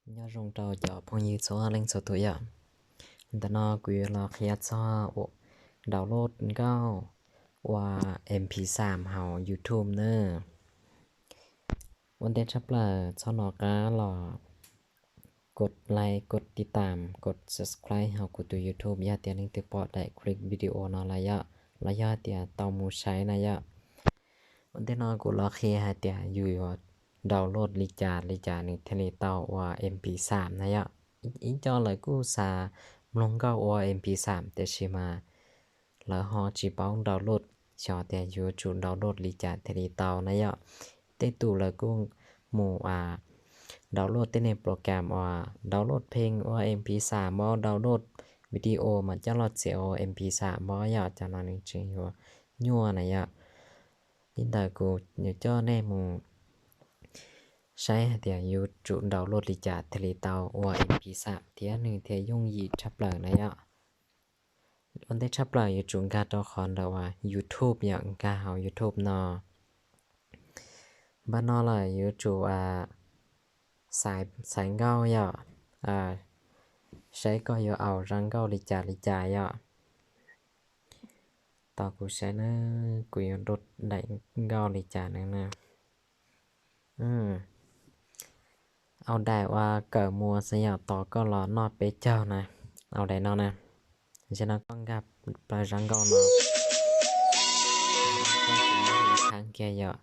Nyob zoo rau cov phooj ywg txhua leej txhua tus yom. Ntawm no kuv yuav los qhia txog download nkauj ua M P xam hauv YouTube na. Ua ntej tshaj plaws txhob hnov qab los kos like, kos tiv tam, kos subscribe hauv kuv tus YouTube yog tias leej twg pom daim clip video no lawm yom, los yog tias tau mus saib na yom. Ua ntej no kuv los qhia hais tias yus yuav download li cas li cas nws thiaj li tau ua M P xam na yom. Ib co lawv kuj xav mloog nkauj ua M P xam tiam sis mas lawv ho tsis paub download, xyov tias yuav tsum download li cas thiaj li tau na yom. Tej tus lawv kuj mus download tej niag program uas download phej ua M P xam, download video mas coj los txiav ua M P xam yom, cov no nws tseem yuav nyuaj na yom. Li ntawd kuv yuav coj nej mus saib hais tias yuav tsum download li cas thiaj li tau ua M P xam thiab nws thiaj yooj yim tshaj plaws na yom. Ua ntej tshaj plaws yuav tsum nkag rau qhov ntawm uas YouTube yom, nkag hauv YouTube no. Npaj no lawm yuav tsum xaiv nkauj yom, saib koj yuav aus zaj nkauj li cas li cas yom. Tos kuv saib na, kuv yuav download daim nkauj li cas na. Aus daim uas kawm muas xwb yom, tos koj los noj peb caug na, aus daim no na. Zaum no koj nkag plaws zaj nkauj no, koj tsis muab nias khab kiag yom.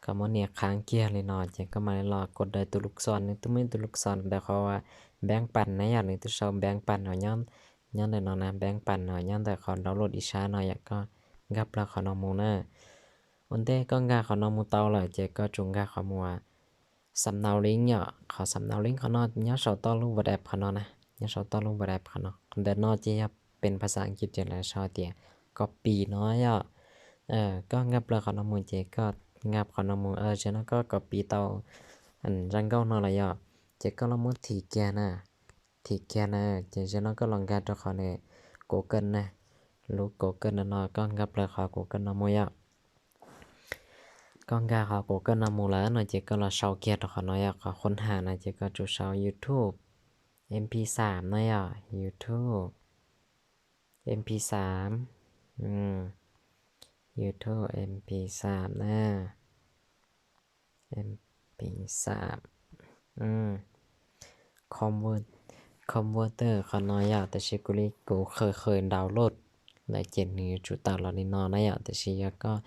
Koj muab nias khab kiag li no ces koj mam li los kos daws tus lub xos, nws twb muaj ib tus lub xos ntawm qhov npeeb pas na yom, nws twb sau npeeb pas no nyob ntawm no na, npeeb pas no nyob ntawm qhov download ib sab no yom, koj nkag plaws qhov no mus na. Ua ntej koj nkag qhov no mus tau lawm ces koj tsum nkag qhov mus xam nau lib yom, qhov xam nau lib qhov no nyob saum toj lub WhatsApp qhov no na, nyob saum toj lub WhatsApp qhov no. Ntawm no ces yog pes phas xas Askiv ces lawv sau tias copy no yom. Koj nkag plaws qhov no mus ces koj nkag qhov no mus, zaum no koj copy tau zaj nkauj no lawm yom, ces koj los muab thim kiag na, thim kiag na, ces zaum no koj los nkag rau qhov nws Google na, lub Google no, koj nkag plaws qhov Google no mus yom. Koj nkag qhov Google no mus lawm no ces koj los sau kiag rau qhov no yom, qhov khuab ham no ces koj tsum sau YouTube M P xam no yom, YouTube M P xam, YouTube M P xam na, M P xam, converter qhov no yom, tab sis kuv li kuv qhwv qhwv download lawm ces nws yuav tsum tawm los li no na yom, tab sis yog koj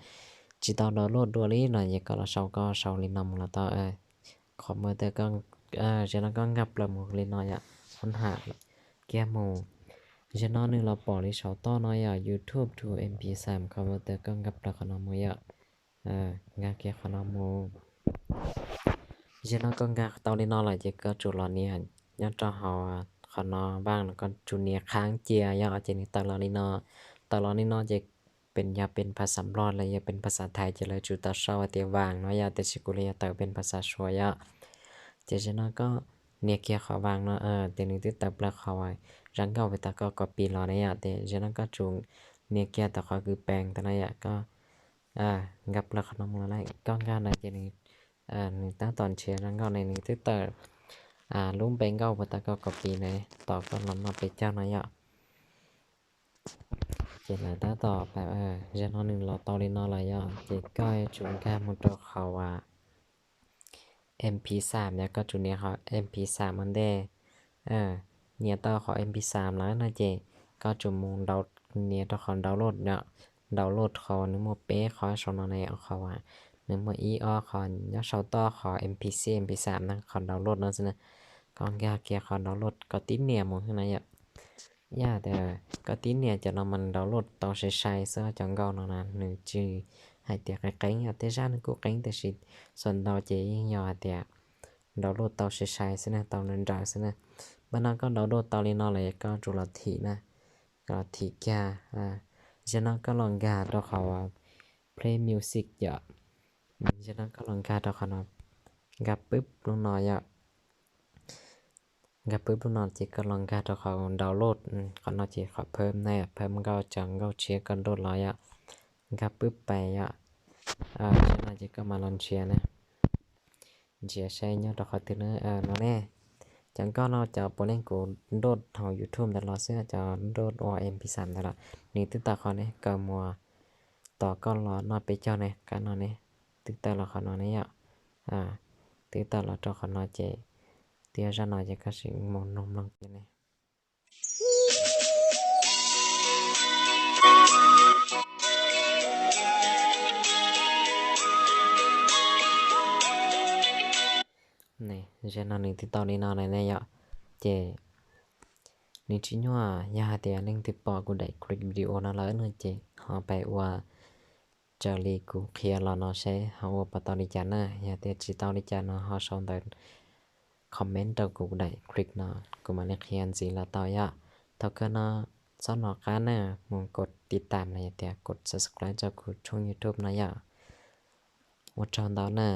tsis tau download dua li no ces koj los sau, koj sau li no mus los tau. Converter, zaum no koj nkag plaws mus li no yom, khuab ham kiag mus. Zaum no nws los pom li saum toj no yom, YouTube to M P xam converter, koj nkag plaws qhov no mus yom. Nkag kiag qhov no mus. Zaum no koj nkag tau li no lawm ces koj tsum los nias nyob rau hauv qhov no, vaj no koj tsum nias khab cia yom, ces nws tawm los li no. Tawm los li no ces pes, yog pes phas xas Nplog los yog pes phas xas Thaib ces lawv tsum tau sau hais tias vas no yom, tiam sis kuv li yog tawm pes phas xas Suav yom. Ces zaum no koj nias kiag qhov vas no, ces nws twb tawm plaws qhov zaj nkauj uas tau koj copy los na yom, ces zaum no koj tsum nias kiag tau qhov kws pees tau na yom, koj nkag plaws qhov no mus lawm, koj nkag na ces nws tab tom nrhiav zaj nkauj ne, nws twb tawm lub npe nkauj uas tau koj copy na, tos koj los noj peb caug no yom. Ces lawv tab tom, zaum no nws los tau li no lawm yom, ces koj yuav tsum nkag mus rau qhov uas M P xam yom, koj tsum nias qhov M P xam ua ntej. Nias tau qhov M P xam lawm no ces koj tsum mus nias rau qhov download yom, download qhov nws muaj peb qhov saum no na, qhov uas nws muaj ib ob qhov nyob saum toj qhov M P six, M P xam na, qhov download no xwb na. Koj nkag kiag qhov download, koj tib nias mus xwb na yom. Yog tias koj tib nias cov no mas download tau sai sai xwb, cov nkauj no na nws tsis hais tias qeeb qeeb yom, tej zaj nws kuj qeeb tab sis xuas ntau ces yeej yog hais tias download tau sai sai xwb na, tau nrawm nrawm xwb na. Npaj no koj download tau li no lawm koj tsum los thim na, los thim kiag. Zaum no koj los nkag rau qhov play music yom. Zaum no koj los nkag rau qhov no, nkag pwb lub no yom. Nkag pwb lub no ces koj los nkag rau qhov download, qhov no ces qhov phawb na, phawb nkauj, cov nkauj tshiab koj download los yom. Nkag pwb pais yom. Zaum no ces koj mam los nrhiav na, nrhiav saib nyob rau qhov twg na, no ne. Cov nkoj no cov puav leej kuv nroj hauv YouTube ntawd los xwb, cov nroj ua MP xam ntawd los nws twb tawm qhov ne, kaw muas tos koj los noj peb caug ne, qab no ne, twb tawm los qhov no ne yom. Twb tawm los rau qhov no ces twb yog zaj no ces koj sim mus mloog mloog kiag ne. Zaj no nws twb tau li no lawm ne yom. Ces nws tsis nyuaj, yog hais tias leej twg pom kuv daim clip video no lawm no ces ho pais ua raws li kuv qhia los no seb ho ua puas tau li cas na. Yog tias tsis tau li cas no ho sau ntawv comment rau kuv daim clip no, kuv mam li qhia ntxiv los tau yom. Thaum kawg no txhob hnov qab na, mus kov tiv tam los yog tias kov subscribe rau kuv tshooj YouTube no yom. Ua tsaug ntau na.